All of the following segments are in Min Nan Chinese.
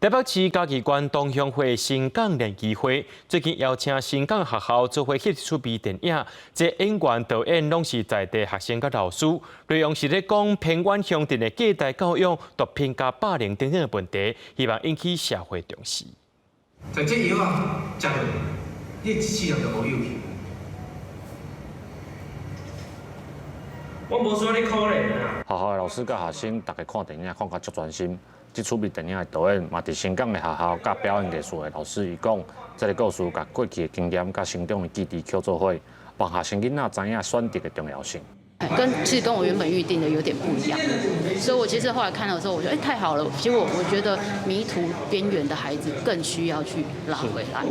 台北市嘉義縣同鄉會新港聯誼會最近邀請新港學校做伙翕一出微電影，這演員導演攏是在地學生佮老師，內容是咧講偏遠鄉鎮的隔代教養、毒品佮霸凌等等的問題，希望引起社會重視。在這藥仔食落，你一世人就無勇氣。我無說你可憐啊。學校的老師佮學生，逐家看電影看甲足專心。這出微電影的導演嘛，佇新港的學校教表演藝術的老師，伊講，這个故事共過去的經驗佮成長的記憶扣做伙，幫學生囡仔知影選擇的重要性。其實跟我原本預定的有點不一樣，所以我其實後來看到的時候，我覺得太好了。其實我覺得迷途邊緣的孩子更需要去拉回來，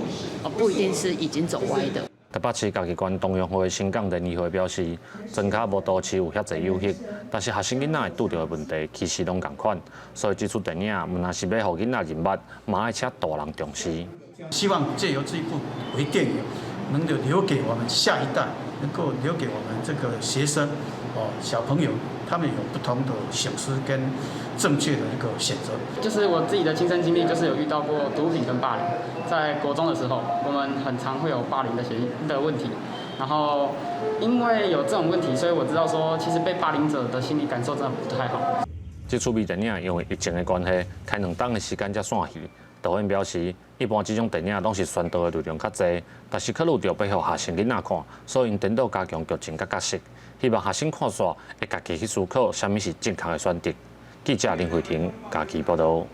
哦，不一定是已經走歪的。台北市嘉義縣同鄉會新港聯誼會表示，莊跤無都市有遐濟誘惑，但是學生囡仔會拄著的問題其實攏仝款，所以這出電影毋但是欲予囡仔認捌，嘛愛請大人重視。希望藉由這一部微電影，能夠留給我們下一代，能夠留給我們這個學生哦小朋友，他們有不同的省思跟正確的一個選擇。就是我自己的親身經歷，就是有遇到過毒品跟霸凌。在國中的時候，我們很常會有霸凌的嫌疑的問題，然後因為有這種問題，所以我知道說，其實被霸凌者的心理感受真的不太好。這出微電影因為疫情的關係，開兩冬的時間才散戲。導演表示，一般這種電影攏是宣導的內容較濟，但是考慮著欲予學生囡仔看，所以𪜶顛倒加強劇情佮角色，希望學生看煞會家己去思考啥物是正確的選擇。記者林慧婷嘉義報導。